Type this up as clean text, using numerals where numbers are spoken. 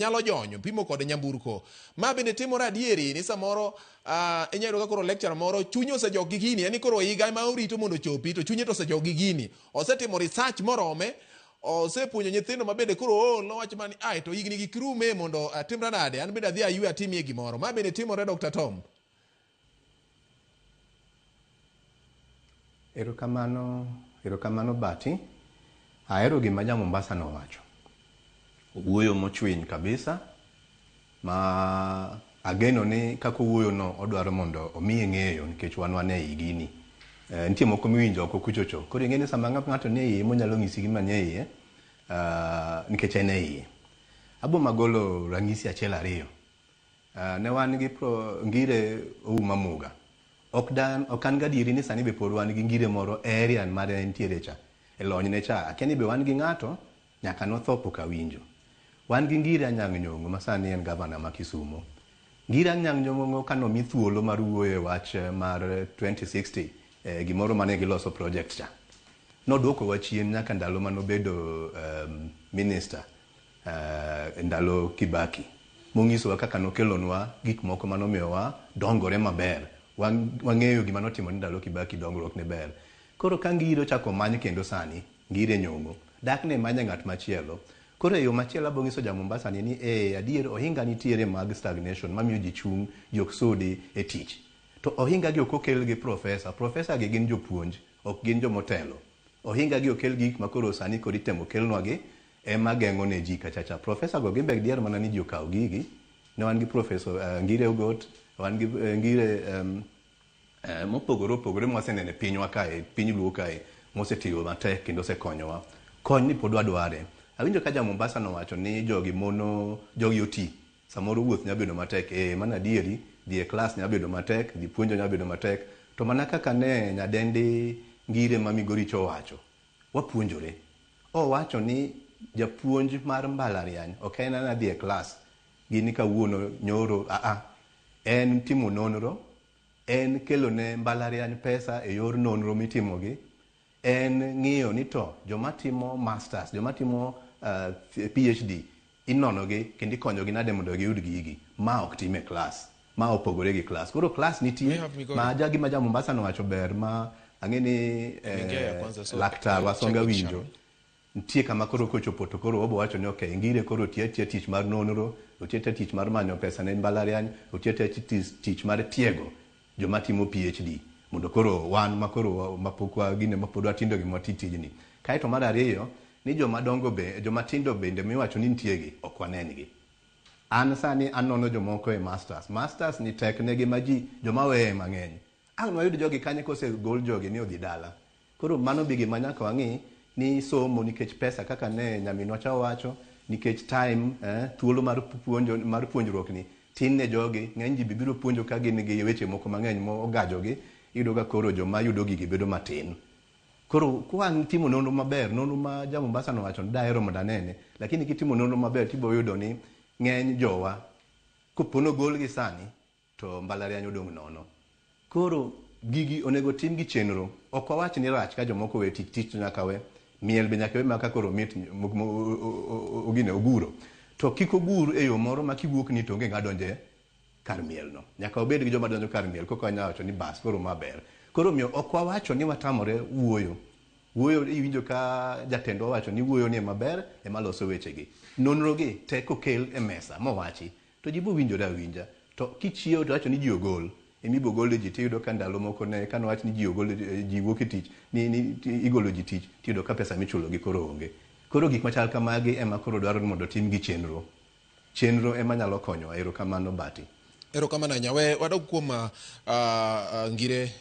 Nyalo jonyo pimo kod nyamburko. Ma bende timore adieri ni samoro inyalo yudo ka koro lecturer moro chunye osejok gi gini, yani koro higa ma orito mondo ochopi to chunye to osejok gi gini. Osetimo research morome, osepuonjo nyithindo ma bende koro ool nowach mani ai to higni gi kirume mondo atimra nade, an bende adhi aywe atimie gimoro. Ma bende timore Dr. Tom. Erokamano, erokamano Bati. Ahero gima ja Mombasa nowacho. Owuoyo mochwiny kabisa ma ageno ni kaka owuoyo no odwaro mondo omiye ng'eyo nikech wan wan e gini. E, nitie moko miwinjo oko kuchocho. Koro ing'e ni sama ng'ato nie iye monyalo nyisi gima nie iye nikech en e iye. Abo magolo ranyisi achiel ariyo. Ne wan gi pro, Ngire Ouma Muga. Ok dan, ok an gadieri ni sani be pod wan gi Ngire moro e area mare entiere cha, e lony ne cha. Akia ni be wan gi ng'ato, nyaka notho pok awinjo. Wan gi Ngire Anyang' Nyong'o ma sani en gavana ma Kisumo. Ngire Anyang' Nyong'o ka nomi thuolo mar wuoyo e wach mar 2060, eh, gimoro mane giloso project cha. Nodwokowa chien nyaka ndalo manobedo minister e ndalo Kibaki monyisowa kaka nokelonwa gik moko manomiyowa dongore maber. Wang'eyo gima notimore ndalo Kibaki, dongruok ne ber. Koro ka Ngire ochako many kendo sani, Ngire Nyong'o, dak ne manye ng'at machielo. Koro e yo machielo abo nyiso ja Mombasa ni ee adier ohinga nitiere mag stagnation mamiyo ji chung', ji ok sudi e tich. To ohinga gi ok okel gi profesa, profesa gi gin jopuonj, ok gin jomotelo. Ohinga gi okel gi gik ma koro sani koro itemo kelnwa gi ema geng'o ne ji kachacha. Profesa go gin be gidier mana ni ji okaw gigi. Ne wan gi Professor Ngire Ogot, wan gi Ngire mopogore opogore mwaseneno e pinywa kae, piny Luo kae, mosetiyo matek kendo osekonyowa. Kony ni pod wadware. Awinjo ka ja Mombasa nowacho ni jogi mono, jogi oti. Samoro wuoth nyalo bedo matek. Ee, mano adieri, dhi e klas nyalo bedo matek, dhi puonjo nyalo bedo matek. To mana kaka ne nyadendi Ngire ma Migori cha owacho, wapuonjore. Owacho ni japuonj mar mbalariany ok en ana dhi e klas gi ni kawuono nyoro, aa, en timo nonro, en kelo ne mbalariany pesa e yor nonro mitimogi, en ng'iyo ni to joma timo masters, joma timo PhD inonogi kendo ikonyogi nade mondo giyud gigi. Ma ok tim e klas. Ma opogore gi klas. Koro klas nitie ma ja gima ja Mombasa nowacho ber ma ang'e ni laktar Wasonga winjo. Nitie kama koro kochopo to koro obo wacho ni okay, Ngire koro oti atiya tich mar nonro, oti atiya tich mar manyo pesa ne mbalariany, oti atiya tich mar tiego joma timo PhD mondo koro wan ma koro mapok wagine mapod watindo gi mwati tijni. Kaeto mar ariyo ni joma dongo be, joma tindo bende miwacho ni nitie gi ok wanen gi. An sani anono jomoko e masters. Masters ni tek negi ma ji joma weye mang'eny. Ang' nwayud jogi kanye kosegol jogi ni odhi dala. Koro mano be gima nyaka wang'i ni somo nikech pesa kaka ne nyaminwa cha owacho, nikech time, thuolo mar puonjo, mar puonjruok ni tin ne jogi, ng'eny ji be biro puonjo ka gin gi weche moko mang'eny mogajogi, iyudo ka koro joma yudo gigi bedo matin. Koro kwa timo nonro maber, nonro ma ja Mombasa nowacho ni dahero mondo anene, lakini kitimo nonro maber tibiro yudo ni ng'eny jowa kopo nogolgi sani to mbalariany odong' nono. Koro gigi onego tim gi chenro. Ok wawach ni rach ka jomoko we tich, tich to nyaka we. Miel be nyaka we ma ka koro mit ogine oguro. To kik ogur e yo moro ma kiwuok ni to onge ng'a donje kar miel no. Nyaka wabed gi joma donjo kar miel koka wanyalo wacho ni bas koro ma ber. Koro omiyo ok wawacho ni watamore wuoyo. Wuoyo iwinjo ka jatendwa wacho ni wuoyo ni ema ber ema loso wechegi. Nonro gi te kokel e mesa mowachi to ji bowinjore awinja. To kichiewo to iwacho ni ji ogol, ema ibo gole ji tiyudo ka ndalo moko ne kane owach ni ji ogol ji wuok e tich ni, ni igolo ji tich tiyudo ka pesa michulo gi koro onge. Koro gik machal kamagi ema koro dwaro ni mondo otim gi chenro. Chenro ema nyalo konyowa. Erokamano Bati. Erokamano ahinya. We wadog kuom Ngire.